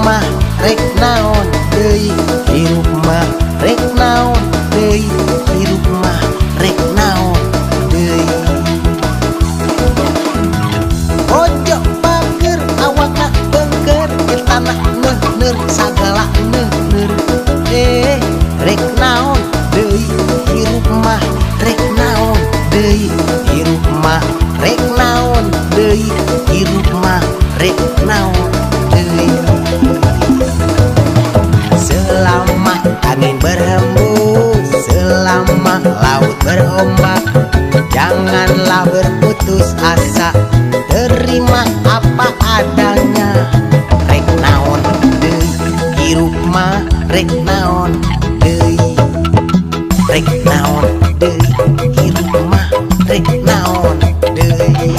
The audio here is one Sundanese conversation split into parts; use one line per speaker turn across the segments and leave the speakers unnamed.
mah rek naon deui, hirup mah rek naon deui, hirup mah rek naon deui. Ojo bager awakna beungkeur, etana neuh-neur sagala neuh-neur. Eh, rek naon deui, hirup mah rek naon deui, hirup mah rek naon deui, hirup mah rek naon deui. Selama angin berhembus, selama laut berombak, janganlah berputus asa, terima apa adanya. Rek naon deui, hirup mah rek naon deui, rek naon deui, hirup mah rek naon deui.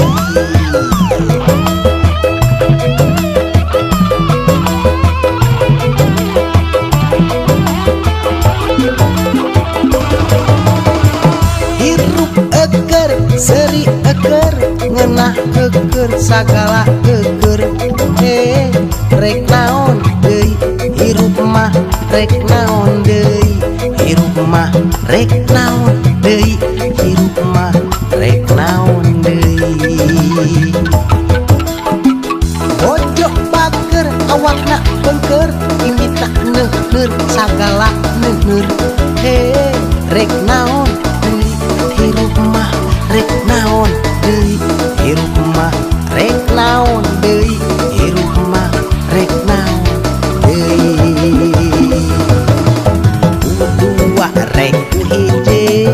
Hirup eker, seri eker, ngeunah eker, sagala eker. Eh, rek naon deui, hirup mah rek naon deui, hirup mah rek naon deui, hirup mah rek naon deui. Ojo bager awakna beungkeur, imita neuh-neur sagala neuh-neur. He, rek naon deui, hirup mah rek naon deui, hirup mah rek naon deui, hirup mah rek naon deui. Ku dua rek ku hiji,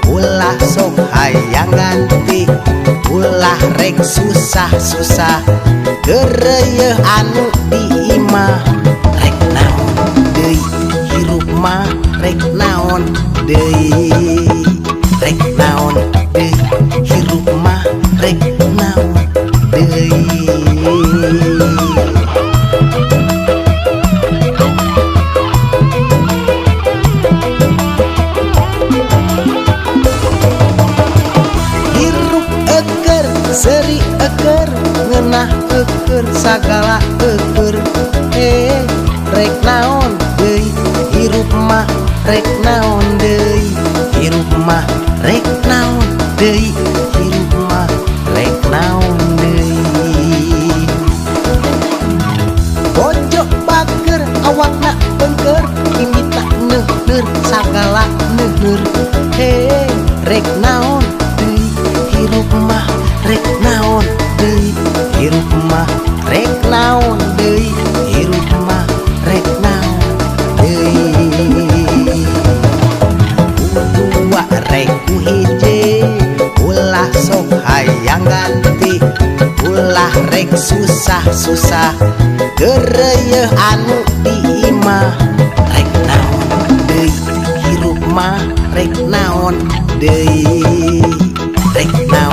ulah sok hayang ganti, ulah rek susah-susah, geureuyeh anu di imah. Rek naon deui, hirup mah rek naon deui, rek naon deui, hirup mah rek naon deui. Hirup eker, seri eker, ngeunah eker, sagala eker. Eh, rek naon deui, hirup mah rek naon deui, hirup mah rek naon deui, hirup mah rek naon deui. Ojo bager awakna beungkeur, imita neuh-neur sagala neuh-neur. He, rek naon deui, hirup mah rek naon deui, hirup mah rek naon deui, hirup mah rek naon deui. Ku dua rek ku hiji, ulah sok hayang ganti, ulah rek susah-susah, geureuyeh anu di imah. Rek naon deui, hirup mah rek naon deui, rek naon